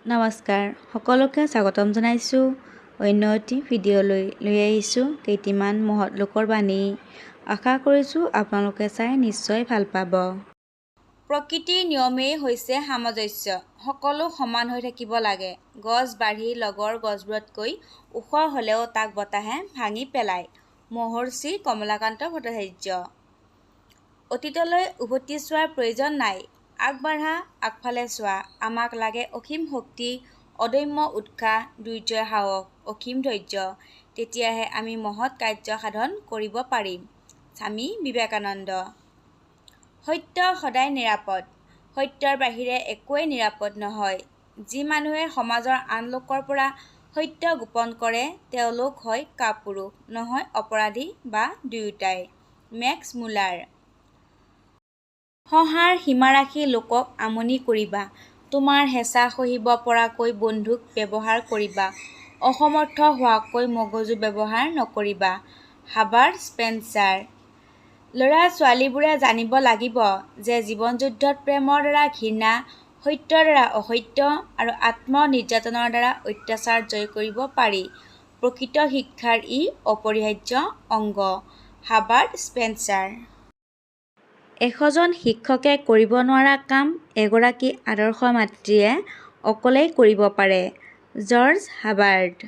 নমস্কাৰ, সকলোকে স্বাগতম জনাইছোঁ অন্য এটি ভিডিঅ'লৈ। লৈ আহিছোঁ কেইটিমান মহৎ লোকৰ বাণী। আশা কৰিছোঁ আপোনালোকে চাই নিশ্চয় ভাল পাব। প্ৰকৃতিৰ নিয়মেই হৈছে সামঞ্জস্য। সকলো সমান হৈ থাকিব লাগে। গছ বাঢ়ি লগৰ গছবোৰতকৈ ওখ হ'লেও তাক বতাহে ভাঙি পেলায়। মহৰ্ষি কমলাকান্ত ভট্টাচাৰ্য। অতীতলৈ উভতি চোৱাৰ প্ৰয়োজন নাই। আগবাঢ়া, আগফালে চোৱা। আমাক লাগে অসীম শক্তি, অদম্য উৎসাহ, দুৰ্জয় সাহস, অসীম ধৈৰ্য। তেতিয়াহে আমি মহৎ কাৰ্য সাধন কৰিব পাৰিম। স্বামী বিবেকানন্দ। সত্য সদায় নিৰাপদ। সত্যৰ বাহিৰে একোৱেই নিৰাপদ নহয়। যি মানুহে সমাজৰ আন লোকৰ পৰা সত্য গোপন কৰে তেওঁলোক হয় কাপুৰুষ, নহয় অপৰাধী বা দুয়োটাই। Max Müller. হঁহাৰ সীমা ৰাখি লোকক আমনি কৰিবা। তোমাৰ হেঁচা সহিব পৰাকৈ বন্ধুক ব্যৱহাৰ কৰিবা, অসমৰ্থ হোৱাকৈ মগজু ব্যৱহাৰ নকৰিবা। Herbert Spencer. ল'ৰা-ছোৱালীবোৰে জানিব লাগিব যে জীৱন-যুদ্ধত প্ৰেমৰ দ্বাৰা ঘৃণা, সত্যৰ দ্বাৰা অসত্য আৰু আত্ম-নিৰ্যাতনৰ দ্বাৰা অত্যাচাৰ জয় কৰিব পাৰি। প্ৰকৃত শিক্ষাৰ ই অপৰিহাৰ্য অংগ। Herbert Spencer. এশজন শিক্ষকে কৰিব নোৱাৰা কাম এগৰাকী আদৰ্শ মাতৃয়ে অকলেই কৰিব পাৰে। George Herbert.